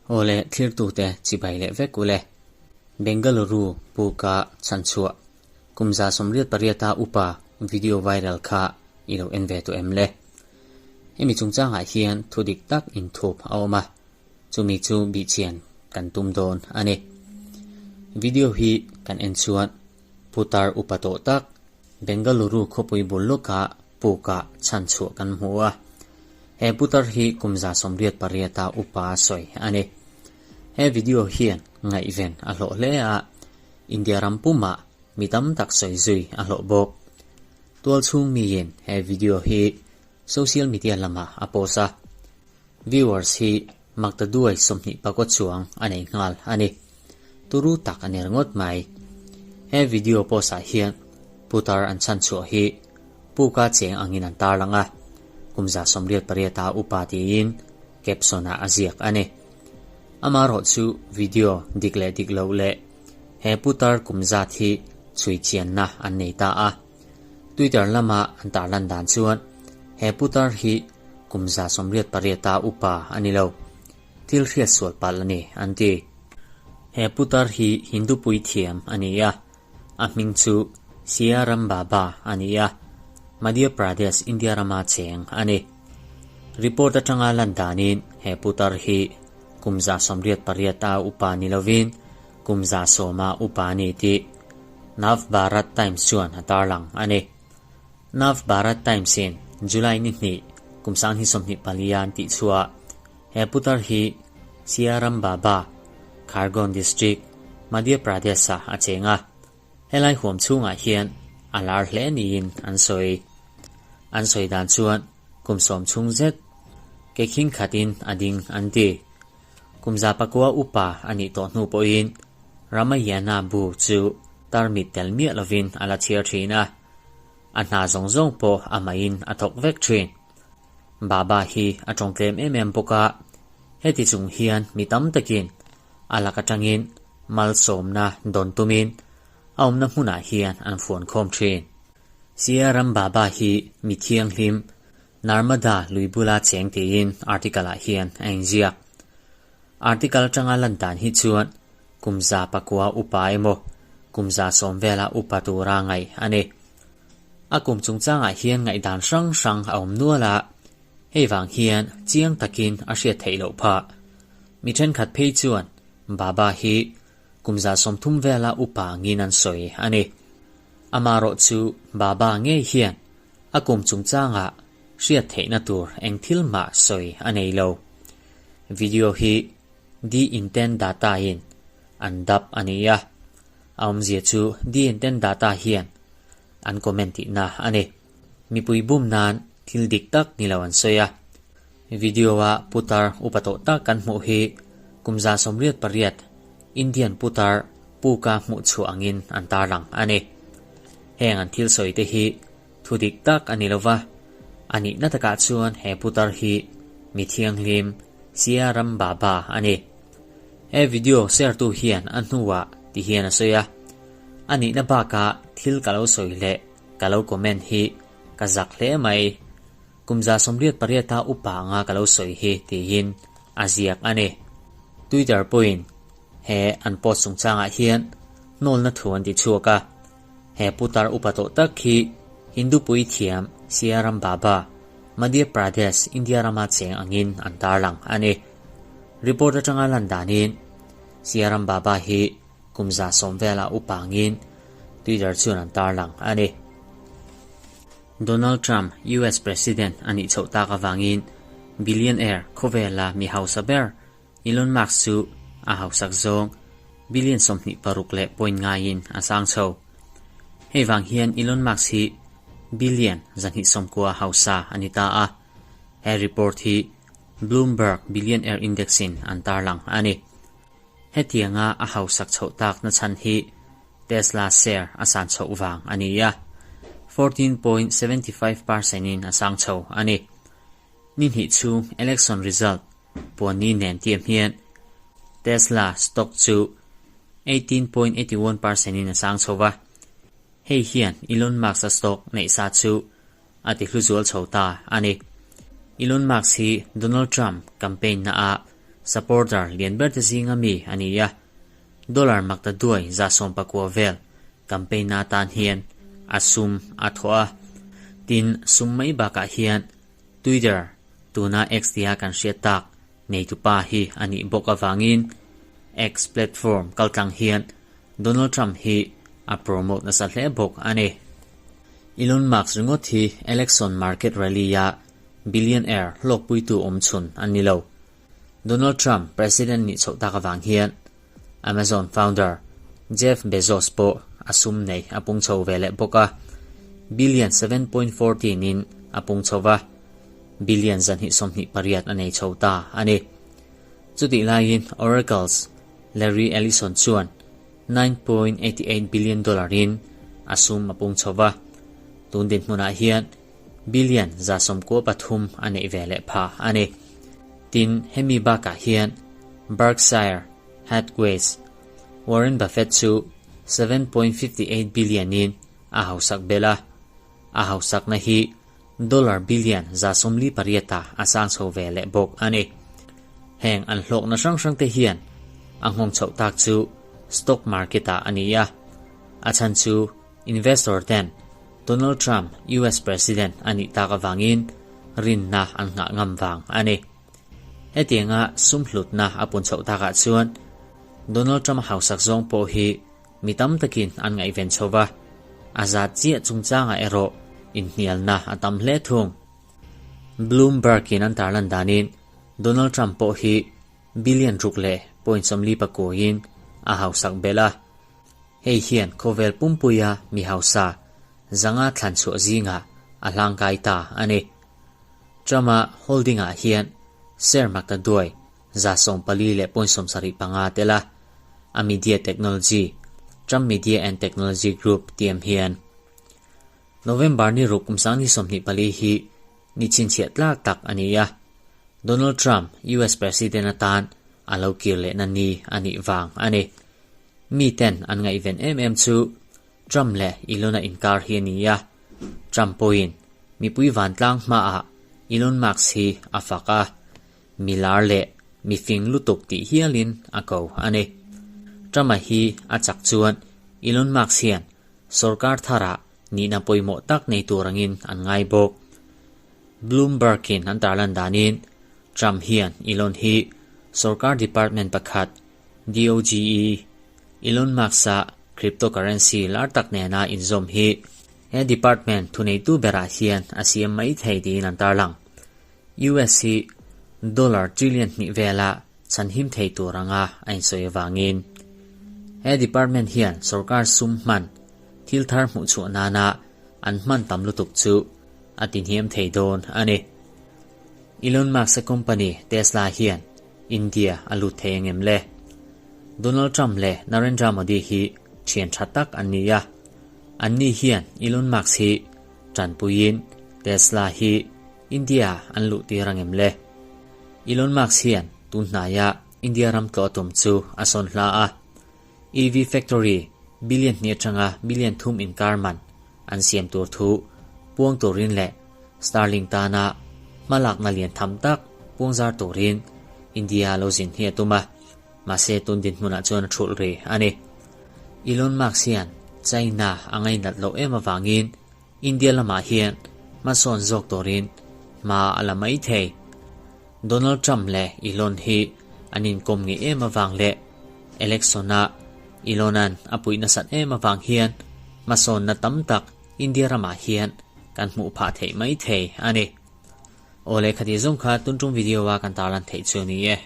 Awle thlirtute chibai leh vek ule. Bengaluru puka chhanchhuah kum 88 a upa video viral kha i lo en ve tawh em le? Hemi chungchangah hian thu dik tak inthup a awm a, chumi chu bihchian kan tum dawn a ni. Video hi kan en chuan putar upa tawh tak Bengaluru khawpui bul lawkah pukah chhanchhuah kan hmu a. He putar hi kum 88 a upa sawi a ni. He video hian ngaihven a hlawh hle a, India ram pumah mi tam tak sawi zui a hlawh bawk. Tualchhung miin he video hi social media lamah a post a, viewers hi maktaduai 24 chuang a nei nghal a ni. Turu tak a ni ringawt mai. He video post ah hian putar an chhanchhuah hi puka cheng angin an tarlang a, kum 88 a upa tiin caption ah a ziak a ni. Amaherawhchu video dik leh dik loh leh he putar kum zat hi chhui chianna an nei ta a. Twitter lama an tarlan dan chuan he putar hi kum 88 a upa a ni lo. Thil hriat sual palh a ni an ti. He putar hi Hindu puithiam a ni a, a hming chu Siyaram Baba a ni a, Madhya Pradesh, India rama cheng a ni. Report atanga lan danin he putar hi kum 88 a upa ni lovin kum 100 a upa a ni tih Nav Bharat Times chuan a tarlang a ni. Nav Bharat Times in July ni hnih kum 2024 an tih chhuah he putar hi Siyaram Baba, Khargone District, Madhya Pradesh ah a cheng a. Helai huam chhungah hian a lar hle niin an sawi. An sawi dan chuan kum 10 chhung zet ke khing khatin a ding an ti. Kum 109 upa a nih tawh hnu pawhin Ramayana bu chu tarmit tel miah lovin a la chhiar thin a. A hna zawng zawng pawh a mahin a thawk vek thin. Baba hi a tawng tlem em em bawk a, heti chung hian mi tam takin a lak atangin malsawmna dawn tumin a awmna hmunah hian an fuan khawm thin. Siaram Baba hi mi thianghlim Narmada lui bula cheng tiin article ah hian a inziak. Article atanga lan dan hi chuan kum 900 upa emaw kum 110 vela upa tura ngaih a ni. A kum chungchangah hian ngaihdan hrang hrang a awm nual a, hei vang hian chiang takin a hriat theih loh phah. Mi thenkhat phei chuan Baba hi kum 130 vela upa angin an sawi a ni. Amaherawh chu Baba ngei hian a kum chungchangah hriat theihna tur eng thil mah sawi a nei lo. Video hi The Intent Data in an dap a ni a, a awmzia chu The Intent Data hian an comment tihna a ni. Mipui bum nan thil dik tak ni lo an sawi a. Video a putar upa tawh tak kan hmuh hi kum 88 Indian putar puka hmuh chhuah angin an tarlang a ni. Heng an thil sawi te hi thu dik tak a ni lova, a nihna takah chuan he putar hi mi thianghlim Siyaram Baba a ni. He video share tu hian a hnuah ti hian a sawi a, a nihna bakah thil ka lo sawi leh ka lo comment hi ka zak hle mai. Kum 88 a upa anga ka lo sawi hi tiin a ziak a ni. Twitter pawhin he an post chungchangah hian hnawlna thu an ti chhuak a, he putar upa tawh tak hi Hindu puithiam Siyaram Baba, Madhya Pradesh, India rama cheng angin an tarlang a ni. Report atanga lan danin Siyaram Baba hi kum 110 vela upa angin Twitter chuan an tarlang a ni. Donald Trump US President a nih chhoh tak avangin billionaire khawvela mi hausa ber Elon Musk chu a hausak zawng billion 26 leh point ngaiin a sang chho. Hei vang hian Elon Musk hi billion 290 hausa a ni ta a. He report hi Bloomberg Billionaire Index in an tarlang a ni. Hetianga a hausak chhoh tak na chhan hi Tesla share a san chhoh vang a ni a, 14.75% in a sang chho a ni. Ni hnih chhung election result puan ni nen tiam hian Tesla stock chu 18.81% in a sang chho va. Hei hian Elon Musk-a stock neih sa chu a ti hlu zual chho ta a ni. Elon Musk hi Donald Trump campaign na ah supporter lian ber te zinga mi a ni a, dollar makta duai 19 vel campaign na atan hian a sum a thawh a. Tin, sum mai bakah hian Twitter, tuna X tia kan hriat tak, neitupa hi a nih bawk avangin X platform kaltlang hian Donald Trump hi a promote nasa hle bawk a ni. Elon Musk ringawt hi election market rally-a billionaire hlawkpuitu awmchhun a ni lo. Donald Trump president nih chhoh tak avang hian Amazon founder Jeff Bezos pawh a sum nei a pung chho ve leh bawk a, billion 7.14 in a pung chho va, billion 228 a nei chho ta a ni. Chutih laiin Oracle's Larry Ellison chuan 9.88 billion dollar in a sum a pung chho va, tun dinhmunah hian billion 93 a neih ve leh pha a ni. Tin, hemi bakah hian Berkshire Hathaway's Warren Buffett chu 7.58 billion in a hausak belh a, a hausakna hi dollar billion 48 ah a sang chho ve leh bawk a ni. Heng an hlawkna hrang hrang te hian a nghawng chhoh tak chu stock market ah a ni a, a chhan chu investor ten Donald Trump US President a nih tak avangin rinna an nghah ngam vang a ni. Hetianga sum hlutna a pun chhoh takah chuan Donald Trump hausak zawng pawh hi mi tam takin an ngaihven chho va, a zat chiah chungchangah erawh inhnialna a tam hle thung. Bloomberg-in an tarlan danin Donald Trump pawh hi billion ruk leh point 40 pakuain a hausak belh a. Hei hian khawvel pumpuia mi hausa 500 thlan chhuah zingah a hlangkai ta a ni. Trump-a holding-ah hian share makta duai 14 leh point 75 tel a, a media technology, Trump Media and Technology Group tiam hian. November ni ruk kum 2024 hi ni chhinchhiah tlak tak a ni a, Donald Trump US President atan a lo kir lehna ni a nih vang a ni. Mi ten an ngaihven em em chu Trump leh Elon-a inkar hi a ni a, Trump pawhin mipui vantlang hmaah Elon Musk hi a fak a, mi lar leh mi fing lutuk tih hialin a ko a ni. Trump-a hi a chak chuan Elon Musk hian sorkar tharah nihna pawimawh tak nei tur angin an ngai bawk. Bloomberg-in an tarlan danin Trump hian Elon hi sorkar department pakhat DOGE, Elon Musk-a cryptocurrency lar tak nena inzawm hi he department thuneitu berah hian a siam mai thei tiin an tarlang. US hi dollar trillion hnih vela chhanhim thei tur anga a insawi avangin he department hian sorkar sum hman thil thar hmuhchhuah nana an hman tam lutuk chu a tinhiam thei dawn a ni. Elon Musk-a company Tesla hian India a lut thei angem le? Donald Trump leh Narendra Modi hi thian tha tak an ni a, anni hian Elon Musk hi tanpuiin Tesla hi India an luh tir angem le? Elon Musk hian tun hnaia India ram tlawh tum chu a sawn hla a, EV factory billion hnih atanga billion thum inkar man an siam tur thu puang turin leh Starlink tana hmalakna lian tham tak puangzar turin India lo zin hi a tum a, mahse tun dinhmunah chuan a thulh ri a ni. Elon Musk hian China a ngainat loh em avangin India lamah hian hmasawn zawk turin hma a la mai thei. Donald Trump leh Elon hi an inkawm ngei em avang leh election-a Elon-a'n a puih nasat em avang hian hmasawnna tam tak India ramah hian kan hmuh phah theih mai thei a ni. Awle khati zawng kha tun tum video a kan tarlan theih chu a ni e.